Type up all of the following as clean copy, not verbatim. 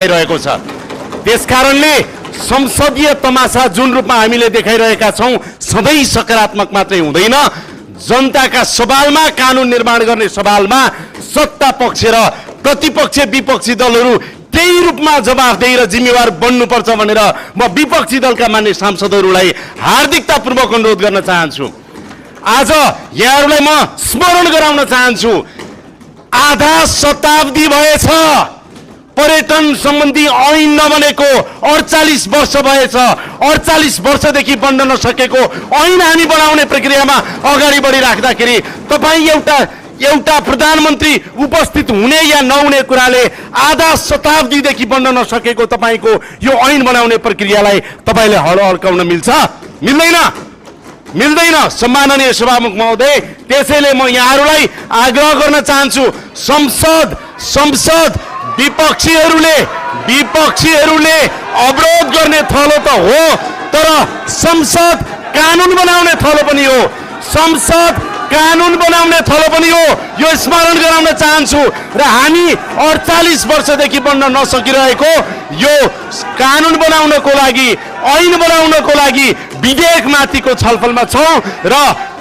रहेको छ। त्यसकारणले संसदीय तमासा जुन रूपमा हामीले देखाइरहेका छौं सधैँ सकारात्मक मात्रै हुँदैन। जनताका सवालमा, कानुन निर्माण गर्ने सवालमा सत्ता पक्ष र प्रतिपक्ष विपक्षी दलहरू त्यही रूपमा जवाफदेही र जिम्मेवार बन्नुपर्छ भनेर म विपक्षी दलका मान्य सांसदहरूलाई हार्दिकतापूर्वक अनुरोध गर्न चाहन्छु। आज यहाँहरूलाई म स्मरण गराउन चाहन्छु, आधा शताब्दी भएछ पर्यटन सम्बन्धी ऐन नबनेको, 48 वर्ष भएछ। 48 वर्षदेखि बन्न नसकेको ऐन हामी बनाउने प्रक्रियामा अगाडि बढिराख्दाखेरि तपाईँ एउटा प्रधानमन्त्री उपस्थित हुने या नहुने कुराले आधा शताब्दीदेखि बन्न नसकेको तपाईँको यो ऐन बनाउने प्रक्रियालाई तपाईँले हलो हल्काउन मिल्छ? मिल्दैन। सम्माननीय सभामुख महोदय, त्यसैले म यहाँहरूलाई आग्रह गर्न चाहन्छु, संसद विपक्षीहरूले अवरोध गर्ने थलो त हो, तर संसद कानुन बनाउने थलो पनि हो। संसद कानुन बनाउने थलो पनि हो, यो स्मरण गराउन चाहन्छु। र हामी 48 वर्षदेखि बन्न नसकिरहेको यो कानुन बनाउनको लागि, ऐन बनाउनको लागि विधेयकमाथिको छलफलमा छौं र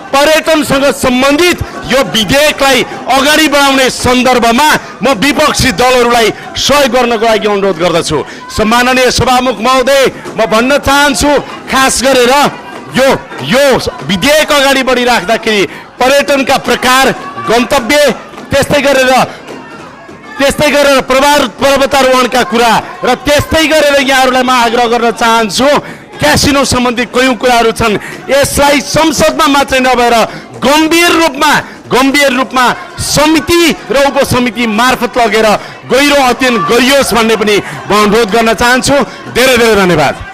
पर्यटनसँग सम्बन्धित यो विधेयकलाई अगाडि बढाउने सन्दर्भमा म विपक्षी दलहरूलाई सहयोग गर्नको लागि अनुरोध गर्दछु। सम्माननीय सभामुख महोदय, म भन्न चाहन्छु, खास गरेर यो विधेयक अगाडि बढिराख्दाखेरि पर्यटनका प्रकार, गन्तव्य, त्यस्तै गरेर पर्वतारोहणका कुरा र त्यस्तै गरेर यहाँहरूलाई म आग्रह गर्न चाहन्छु, क्यासिनो सम्बन्धी कयौं कुराहरू छन्, यसलाई संसदमा मात्रै नभएर गम्भीर रूपमा समिति र उपसमिति मार्फत लगेर गहिरो अध्ययन गरियोस् भन्ने पनि म अनुरोध गर्न चाहन्छु। धेरै धेरै धन्यवाद।